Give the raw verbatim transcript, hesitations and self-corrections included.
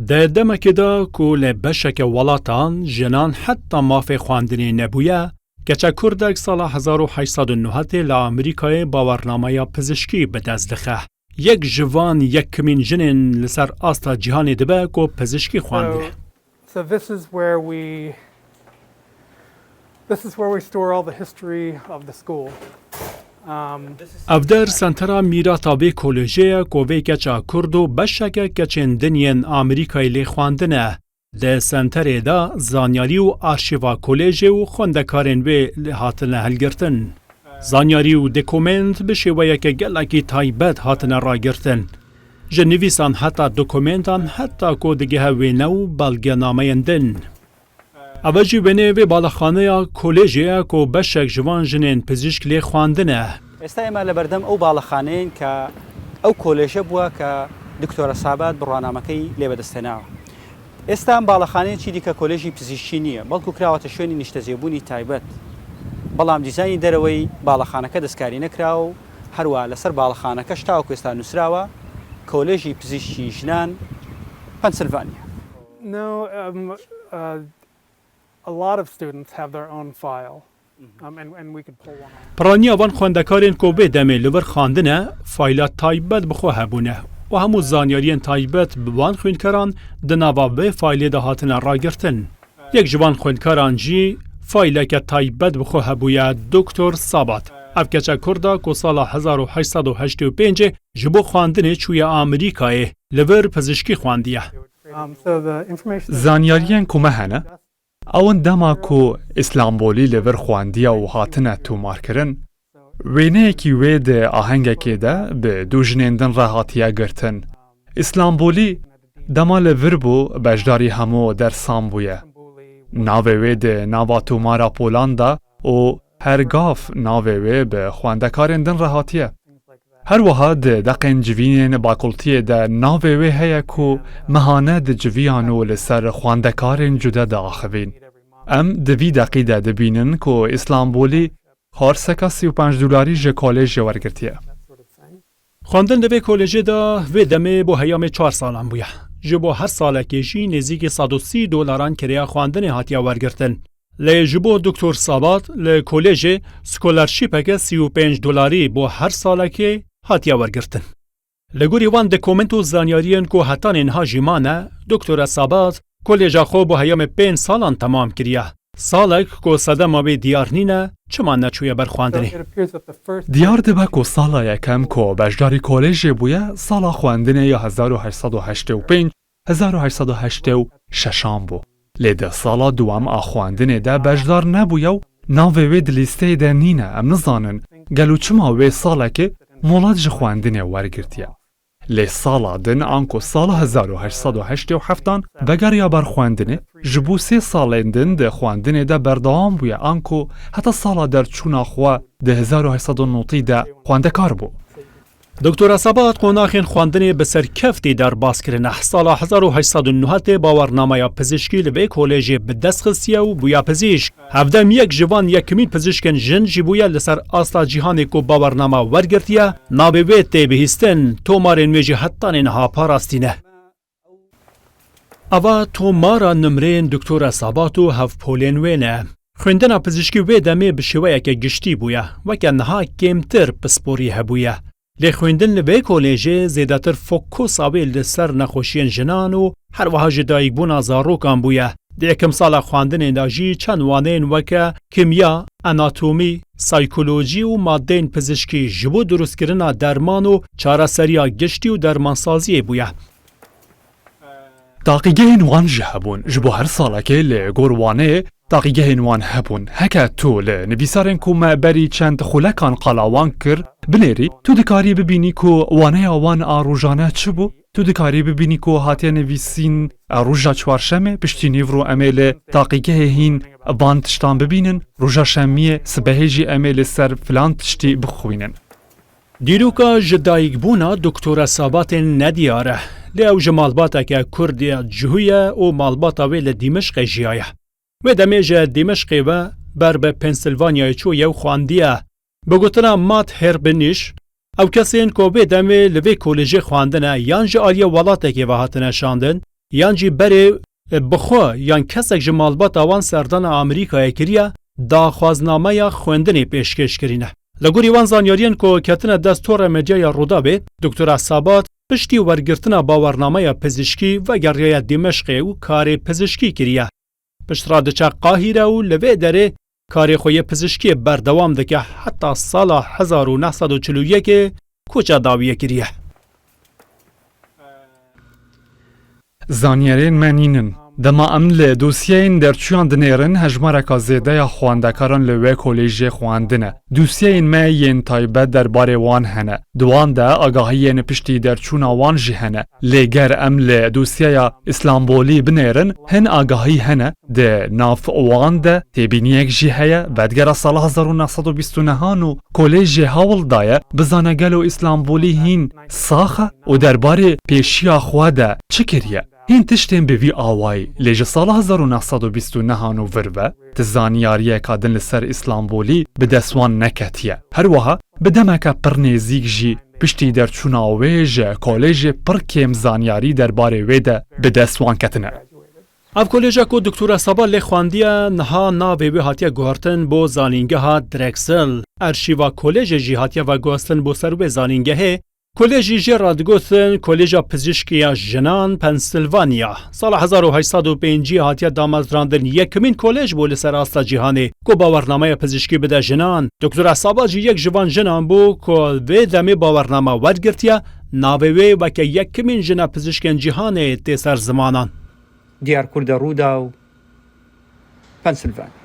Di demekê de ku li beşeke welatan jinan heta mafê xwendinê nebûye, keça Kurdek sala hezar û heşt sed û newid li Amerîkayê bawernameya pizişkî bi dest dixe. Yek ji van yekemîn jinên li ser asta cîhanê dibe ku pizişkî xwendiye. So, so this is where we, this is where we store all the history of the school. Um, Ev der sentera mîrata vê kolejê ye ku vê keça Kurd û beşeke keçên din yên Amerîkayê lê xwendine. Di senterê de zanyarî û arşîva kolejê û xwendekarên wê lê hatine hilgirtin. Zanyarî û dokument bi şêweyeke gelekî taybet hatine ragirtin. Ji nivîsan heta dokumentan heta ku digihe wêne û belgenameyên din. Ev jî wêneyê vê balexaneya kolejê ye ku beşek ji van jinên pizîşk lê xwendine. ئێستا ئێمە لە بەردەم ئەو باڵەخانەیەن کە ئەو کۆلێژە بووە کە دکتۆرە سابات بڕوانامەکەی لێ بەدەستهێناوە. ئێستا ئەم باڵەخانەیە چی دیکە کۆلێژی پزیشکی نییە، بەڵکو کراوەتە شوێنی نیشتەجێبوونی تایبەت. بەڵام دیزاینی دەرەوەی باڵەخانەکە دەستکاری نەکراوە و هەروە لەسەر باڵەخانەکەش تاوەکو ئێستا نووسراوە کۆلێژی پزیشکی ژنان پەنسلڤانیا. No, um, uh, a lot of students have their own file. Um, and, and we could pull one off. Piraniya van xwendekarên ku vê demê li vir xwendine, fayla taybet bi xwe hebûne û hemû zanyariyên taybet bi van xwînkaran di nava vê faylê de hatine ragirtin. Yek ji van xwendkaran jî fayleke taybet bi xwe hebûye, Doktor Sabat. Ev keça Kurda ku sala hezar û heşt sed û heştê û pêncê ji bo xwendinê çûye Amerîkayê, li vir pizişkî xwendiye. Um, so the information Zanyariyên ku me hene, ew in dema ku Îslambolî li vir xwendiye û hatine tomarkirin, wêneyekî wê di ahengekê de bi du jinên din re hatiye girtin. Îslambolî dema li vir bû, beşdarî hemû dersan bûye. Navê wê di nava tomara polan de û her gav navê wê bi xwendekarên din re hatiye. Her wiha di deqên civînên bakultiyê de navê wê heye ku mehane diciviyan û li ser xwendekarên cuda diaxivîn. Em di vî deqî de dibînin ku Îslambolî xarseka sî û pênc dolarî ji kolêjê wergirtiye. Xwendin di vê kolêjê de vê demê bo heyamê çar salan bûye. Ji bo her salekê jî nêzîkî sed û sî dolaran kirêya xwendinê hatiye wergirtin. Lê ji bo Doktor Sabat li kolêjê skolarşîpeke sî û pênc dolarî bo her salekê hatiye wergirtin. Li gorî van dokumento û zanyariyên ku heta niha jî mane, Doktora Sabat kolêja xwe bo heyamê pênc salan temam kiriye. Salek ku sedema wê diyar nîne, çima neçûye ber xwendinê? Diyar dibe ku sala yekem ku beşdarî kolêjê bûye, sala xwendinê ya hezar û heşt sed û heştê û pênc, hezar û heşt sed û heştê û şeşan bû. Lê di sala duwem a xwendinê de beşdar nebûye û navê wê di lîsteyê de nîne. Em nizanin gelo çima wê salekê molat ji xwendinê wergirtiye. Lê sala din anku sala hezar û heşt sed û heştê û heftan vegeriya ber xwendinê, ji bo sê salên din di xwendinê de berdewam bûye anku heta sala derçûna xwe di hezar û heşt sed û notî de xwendekar bû. Doktora Sabat qonaxên xwendinê bi serkeftî derbas kirine. Sala hezar û heşt sed û newid bawernameya pizîşkî li vê kolêjê bi dest xistiye û bûye pizîşk. Hevdem yek ji van yekemîn pizîşkên jin jî bûye li ser asta cîhanê ku bawernama wergirtiye, navê wê tê bihîstin, tomarên wê jî heta niha parastî ne. Ava tomara nimrên Doktora Sabat û hevpolên wê ne. Xwendina pizîşkî wê demê bi şêweyeke giştî bûye, weke niha kêmtir pisporî hebûye. Lê xwendin li vê kolêjê zêdetir fokusa wê li ser nexweşiyên jinan û her wiha ji dayikbûna zarokan bûye. Di yekem sala xwendinê de jî çend waneyên weke kîmya, anatomî, saykolojî û madeyên pizîşkî ji bo dirustkirina derman û çareseriya giştî û dermansaziyê bûye. Taqîgehên wan jî hebûn. Ji bo her salekê li gor waneyê taqîgehên wan hebûn. Heke tu li nivîsarên ku me berî çend xulekan qala wan kir, binêrî, tu dikarî bibînî ku waneya wan a rojane çi bû? Tu dikarî bibînî ku hatiye nivîsîn, e, roja çarşemê, piştî nîvro em ê li taqîgehê hîn van tiştan bibînin, roja şemiyê, sibehê jî em ê li ser filan tiştî bixwînin. Dîroka ji dayikbûna Doktora Sabatê nediyar e, lê ew ji malbateke Kurd ya cihû ye û malbata wê li Dîmişqê jiyaye. Wê demê ji Dîmişqê ve ber bi Pensilvanyayê çûye û xwendiye. Bi gotina Matt Herbeniş, ew kesên ku vê demê li vê kolêjê xwendine yan ji aliyê welatekê ve hatine şandin, yan jî berê bi xwe yan kesek ji malbata wan serdana Amerîkayê kiriye, daxwaznameya xwendinê pêşkêş kirîne. Li gorî wan zanyariyên ku ketine dest tora medyaya Rûdawê, Doktora Sabat piştî wergirtina bawernameya pizîşkî vegeriyaye Dîmeşqê û karê pizîşkî kiriye. Piştre diçe Qahîre û li vê derê karê xwe yê pizîşkiyê berdewam dike heta sala hezar û neh sed û çil û yekê koça dawiyê kiriye. Zanyarên me nînin. Dema em li dosyeyên derçûyan dinêrin, hejmareka zêde ya xwendekaran li wê kolêjê xwendine. Dosyeyên me yên taybet derbarê wan hene. Di wan de agahiyên piştî derçûna wan jî hene. Lê ger em li dosyeya Îslambolî binêrin, hin agahî hene. Di nav wan de têbîniyek jî heye, vedigeha sala hezar û neh sed û bîst û nehan û kolêjê hewl daye bizane gelo Îslambolî hîn sax e û derbarê pêşiya xwe de çi kiriye. Hîn tiştên bi vî awayî, lê ji sala hezar û neh sed û bîst û nehan û vir ve ti zanyariyeka din li ser Îslambolî bi dest wan neketiye. Her wiha bi demeke pir nêzîk jî piştî derçûna wê ji kolêjê pir kêm zanyarî derbarê wê de bi dest wan ketine. Ev kolêja ku Doktora Saba lê xwendiye, niha navê wê hatiye guhertin bo Zanîngeha Drexel. Erşîva kolêjê jî hatiye veguhestin bo ser wê zanîngehê. Kolêjî jê re digotin Kolêja Pizîşkî ya Jinan Pensilvanya. Sala hezar û heşt sed û pêncî hatiye damezrandin, yekemîn kolêj bû li ser asta cîhanê ku bawernameya pizîşkî bide jinan. Doktora Saba jî yek ji van jinan bû ku vê demê bawername wergirtiye, navê wê weke yekemîn jina pizîşkên cîhanê tê ser zimanan. Diyarkur de Rûdaw, Pensilvanya.